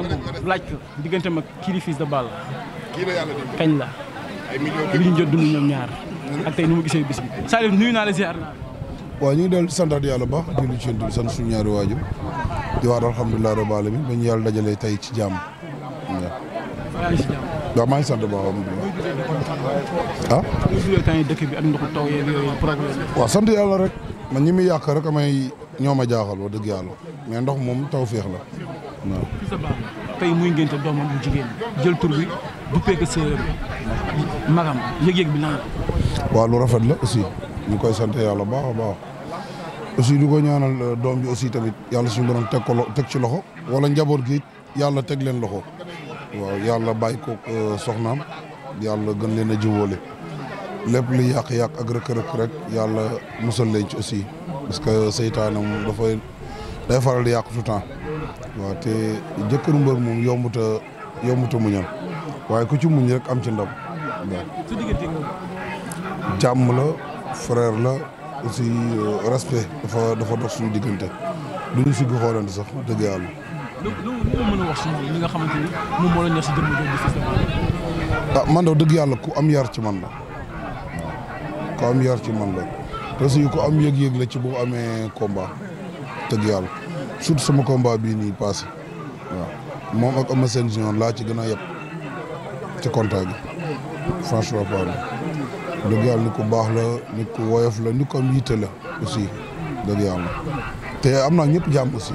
làmb laaj ko diggante mag kii di Fils de Balla kañ la li ñu jot dund ñoom ñaar ak tey nu mu gisee bis bi Salif nuyu naa la ziar naa waaw ñu ngi dellu santaat yàlla baax julli ci yonent bi sant suñu ñaari waajur di wax alhamdulilah rabbil alamin ba ñu yàlla dajalee tey ci jàmm waaw maa ngi sant baax alhamdulilah dëkk bi ak ndoxu taw yeeg yooyu problème waaw sant yàlla rek man ñi muy yàq rek amay ñoo ma jaaxal wax dëgg yàlla mais ndox moom taw féex la waaw tey muy ngénte doomam bu jigéen jël tur bi du pekk séeréer magam yëg-yëg bi lan la waaw lu rafet la aussi ñu koy sant yàlla baax a baax aussi du ko ñaanal doom bi aussi tamit yàlla suñu borom teg ci loxo wala njaboot gi yàlla teg leen loxo waaw yàlla bàyyi ko soxnaam yàlla gën leen a jiwóole lépp li yàq-yàq ak rëkk-rëkk rek yàlla musal leen ci aussi parce que seytaane moom day faral di yàq tout temps waaw te jëkkëru mbër moom yombuta muñal waaye ku ci muñ rek am ci ndam waaw jàmm la frère la aussi respect dafa dox suñu diggante duñu sigg xoolante sax dëgg yàlla loolu mën a wax si moom li nga xamante ni moom moo la ñor si jëmm jooju di Fils de Balla ah man daw dëgg yàlla ku am yar ci man la waaw ku am yar ci man la te aussi ku am yëg-yëg la ci bu amee combat dëgg yàlla surtout sama combat bii nii passé waaw moom ak Eumeu Sène Junior laa ci gën a yeb ci contact gi franchement parle dëgg yàlla nit ku baax la nit ku woyof la nit ku am yitte la aussi dëgg yàlla te am naa ñëpp jàmm aussi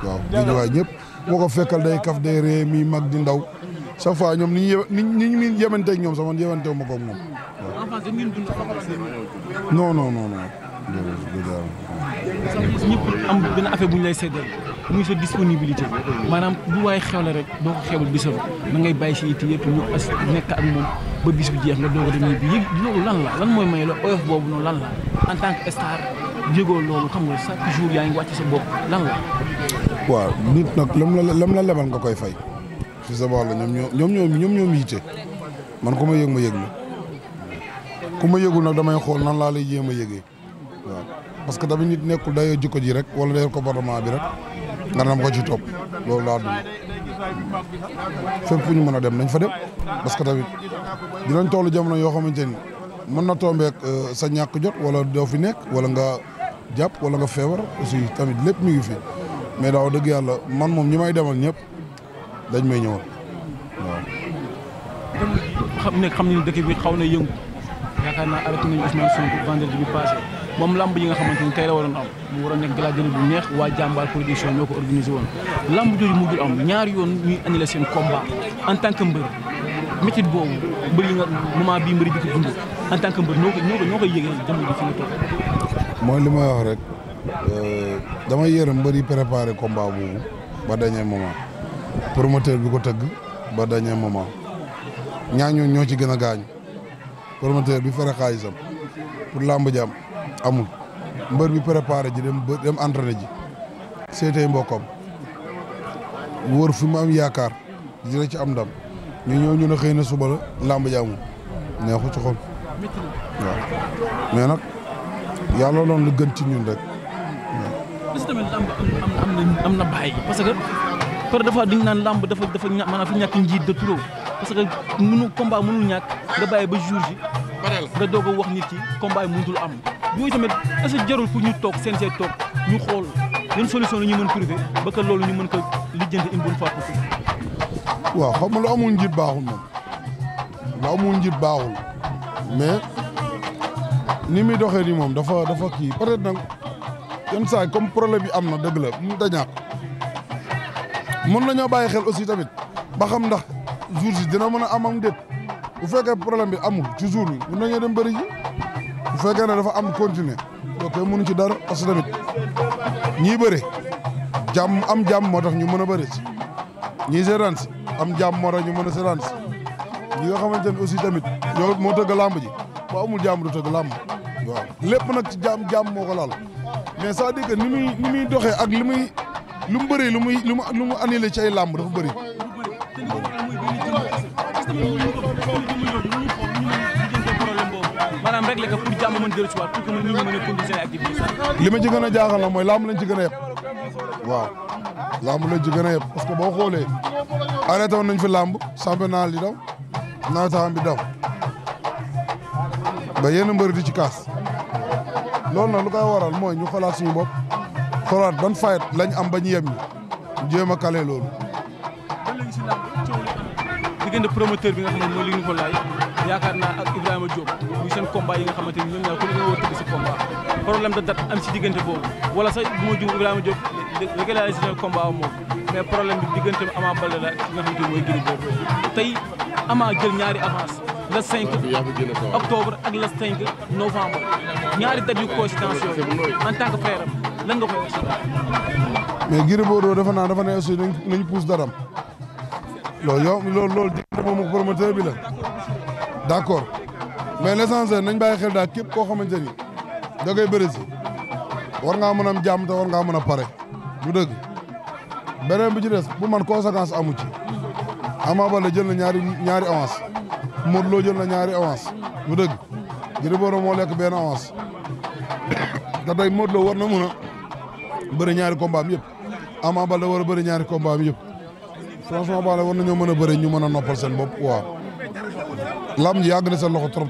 waaw di waay ñëpp moo ko fekkal day kaf day ree mi mag di ndaw chaque fois ñoom ni ñu yemanteeg ñoom sax man yemanteewu ma ko ak moom waaw non dëgg yàlla ñëpp am benn affaire bu ñu lay seddal muy sa disponibilité maanaam bu waaye xewle rek doo ko xewal bisam da ngay bàyyi si itti yëpp ñu nekk ak moom ba bis bi jeex nga doog a dem ñibbi yëg loolu lan mooy may la oyof boobu noonu lan la en tant que star yëgoo loolu xam nga chaque jour yaa ngi wàcc sa bopp lan la waaw nit nag lam la lebal nga koy fay Fils de Balla ñoom yitte man ku ma yëg ma yëg la ku ma yëgul nag damay xool nan laa lay jéem a yëgee waaw parce que tamit nit nekkul dayoo jikko ji rek wala dayoo comportement bi rek nga nam ko ci topp loolu laa dund fépp fu ñu mën a dem nañ fa dem parce que tamit dinañ tollu jamono yoo xamante ni mën na tombeek sa ñàkk jot wala doo fi nekk wala nga jàpp wala nga feebar aussi tamit lépp mi ngi fi mais daaw dëgg yàlla man moom ñi may demal ñëpp dañ may ñëwal waaw. xam nañu dëkk bi xaw na yëngu yaakaar naa arrêté nañu Ousmane Sonko vendredi bi passé moom lamb yi nga xamante ni tey la waroon am mu war a nekk gala bu neex waa jàmbaar production ñoo ko organisé woon lamb jooju mu dul am ñaari yoon ñuy annulé seen combat en tant que mbër métit boobu mbër yi nga moment bii mbëri di ko dund en tant que mbër ñoo koy yëgee jamono ji fi nga toog. mooy li may wax rek damay yërëm mbër yi préparé combat boobu ba dernier moment promoteur bi ko tëgg ba dernier moment ñaañoo ñoo ci gën a gaañu promoteur bi fere xaalisam pour lamb jam amul mbër bi préparé ji dem entraîné ji seetee mbokkam wóor fi mu am yaakaar dina ci am ndam ñu ñëw ñu ne xëy na suba la lamb ji amul neexu ci xol waaw mais nag yàlla loolu lu gën ci ñun rek waaw. est-ce que tamit lamb am na bàyyi parce que par des fois dañu naan lamb dafa maanaam fi ñàkk njiit de trop parce que combat mënul ñàkk nga bàyyi ba jour ji nga doog a wax nit ki combat yi mënutul am yooyu tamit est-ce que jarul pour ñu toog CNG toog ñu xool yan solution la ñu mën trouver ba que loolu ñu mën ko lijjanti une bonne fois pour tout. waaw xam nga lu amul njiit baaxul moom lu amul njiit baaxul mais ni muy doxee nii moom dafa kii peut-être nag yenn saa yi comme problème bi am na dëgg la mu da ñàkk mën nañoo bàyyi xel aussi tamit ba xam ndax jour si dina mën a am déet bu fekkee problème bi amul ci jour bi mën nañoo dem bëri ji bu fekkee ne dafa am continuer ok mënu ci dara parce que tamit ñii bëre jàmm moo tax ñu mën a bëri si ñii seetaan si am jàmm moo tax ñu mën a seetaan si ñi nga xamante ne aussi tamit yow moo tëgg làmb ji ba amul jàmm du tëgg làmb waaw lépp nag ci jàmm moo ko laal mais c'est-à-dire que ni muy doxee ak lu mu bëree lu mu annulé ci ay làmb dafa bëri. maanaam rek la ko pour jàmm mën dellu si waat pour que nit ñi mën a continuer seen activité. li ma ci gën a jaaxal na mooy làmb lañ ci gën a yeb waaw làmb lañ ci gën a yeb parce que boo xoolee arrêté woon nañ fi làmb championnat li daw nawetaan bi daw ba yenn mbër di ci kaas loolu nag lu koy waral mooy ñu xoolaat suñu bopp xoolaat ban fayet lañ am ba ñu yem ñu jéem a kale loolu. ba léegi si làmb coow li am diggante promoteur bi nga xam ne mooy Luc Nicolaï yaakaar naa ak Ibrahima Diop muy seen combat yi nga xamante ni ñoom ñaar ku ne nga war a tëgg si combat problème de date am si diggante boobu wala sax bu ma juum Ibrahima Diop régularisé na combat moom mais problème bi diggante Ama Baldé la ki nga xamante ni mooy Gris Bordeaux tey Ama jël ñaari avance le 5 octobre ak le 5 novembre ñaari date yu coïncidence yooyu en tant que frère am lan nga koy wax. mais Gris Bordeaux dafa ne aussi nañu pousse daram loolu yow loolu diggante moom ak promoteur bi la d'accord mais l'essentiel nañ bàyyi xel daal képp koo xamante ni da ngay bëri si war ngaa mën a am jàmm te war ngaa mën a pare du dëgg beneen bi ci des bu man conséquence amu ci Ama Baldé jël na ñaari avance Modou Lo jël na ñaari avance du dëgg Gris Bordeaux moo lekk benn avance te tey Modou Lo war na mën a bëri ñaari combat am yëpp Ama Baldé war a bëri ñaari combat am yëpp franchement Baldé war nañoo mën a bëri ñu mën a noppal seen bopp waaw lam ji yàgg na seen loxo trop.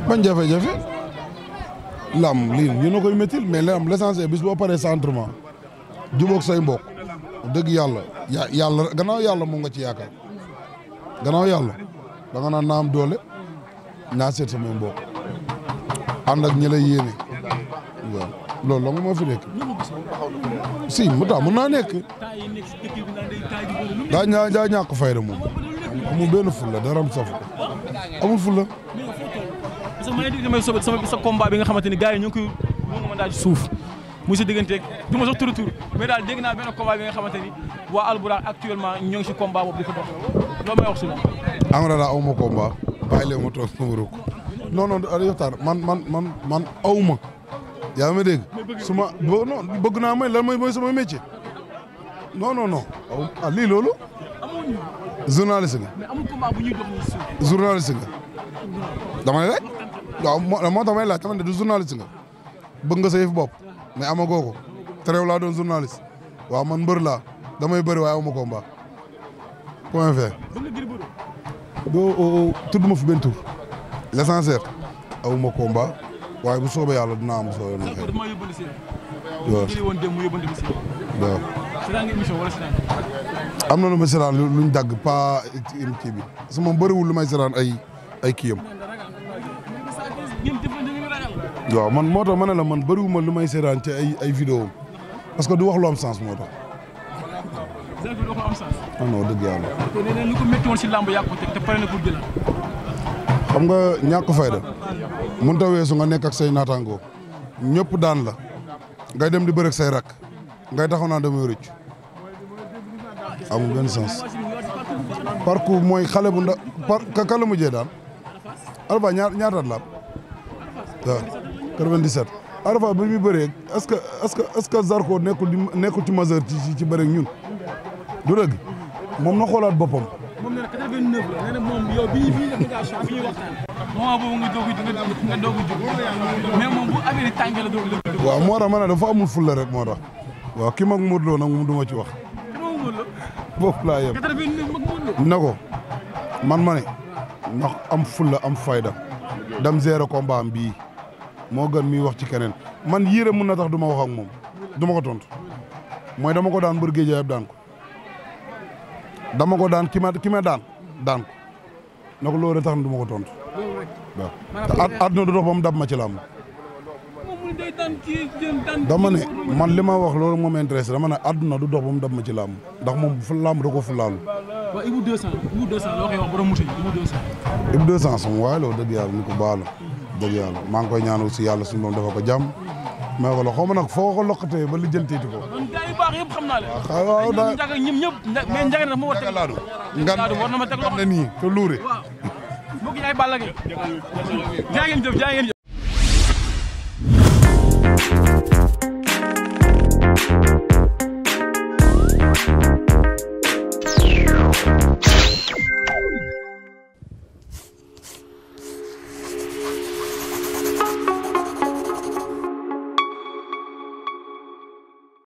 bañ jafe-jafe lam lii ñu na koy méttil mais lam l'essentiel bis boo paree sa entraînement jubóog say mbokk dëgg yàlla gannaaw yàlla moom nga ci yaakaar gannaaw yàlla da nga naan naam doole naa seet samay mbokk ànd ak ñi lay yéene waaw loolu la nga moo fi nekk si mu tax mën naa nekk daa ñàkk fayda moom amul benn fulla daram saf amul fulla parce que maa ngi dégg sa combat bi nga xamante ni gars yi ñu ngi koy mën daal ci suuf muy sa digganteeg du ma sax tur mais daal dégg naa benn combat bi nga xamante ni waa Albourakh actuellement ñoo ngi si combat boobu di ko dox loolu may wax si moom. Amara daa aw ma combat bàyyi leen ma toog sama rukk non yoxtaan man aw ma yaa ngi may dégg su ma non bëgg naa may lan mooy sama métier non lii loolu journaliste nga mais amul combat bu ñuy dox ni suuf journaliste nga dama ne rek waaw moo tax may laaj tamit du journaliste nga bëgg nga sa yëf bopp mais amagoo ko terew laa doon journaliste waaw man mbër laa damay bëri waaye awma combat point fait doo tudd ma fi benn tur l'essentiel awma combat waaye bu soobee yàlla dinaa am bu soobee na xëy waaw am na lu ma seetaan luñ dagg pas kii bi parce que moom bëriwul lu may seetaan ay kiyam waaw man moo tax ma ne la man bëriwuma lu may seetaan ci ay vidéo parce que du wax lu am sens moo tax. non dëgg yàlla. lu ko métti woon si làmb yaa ko teg te pare na pour jël. xam nga ñàkk fayda mënut a weesu nga nekk ak say naataangoo ñëpp daan la ngay dem di bëre ak say rak ngay taxaw naa damay rëcc amul benn sens. parcours mooy xale bu ndaw ka la mujjee daan Alpha ñaataat la am waaw 97. Alpha bi muy bëree est-ce que Zarko nekkul ci majeur ci bëreeg ñun du dëgg moom na xoolaat boppam. moom nee na 89 la nee na moom yow bi ñuy def négociation bi ñuy waxtaan. moment boobu nga doog a jóg mais moom bu affaire yi tàngee la doog a jóg. waaw moo tax ma ne dafa amul fulla rek moo tax. waaw ki mag Modou Lo nag moom du ma ci wax. boobu laa yem. 89 mag Modou Lo. na ko man ma ne ndax am fulla am fayda dem gérer combat am bii moo gën miy wax ci keneen man yére mun na tax du ma wax ak moom du ma ko tontu mooy dama ko daan bër géej yëpp daan ko dama ko daan ki ma daan ko na ko loolu tax na du ma ko tontu waaw te àdduna du dox ba mu dab ma ci làmb dama ne man li ma wax loolu moom intéressé dama ne àdduna du dox ba mu dab ma ci làmb ndax moom fu làmb da ko fu laalu. waaw Ibou 200 loo koy wax borom mutuelle Ibou 200. Ibou 200 sama waaye loolu dëgg yàlla ni ko baalu dëgg yàlla maa ngi koy ñaanal si yàlla suñu moom dafa ko jàmm mais ko la xaw ma nag foo ko loqatee ba lijjanteeti ko. man gars yu baax yëpp xam naa leen. waaw daa Ndiaga ñoom ñëpp mais Ndiaga nag moo war a teg laadu war na ma teg loxo nii te luure. waaw mbokk yi ay Balla Gaye jaa ngeen jëf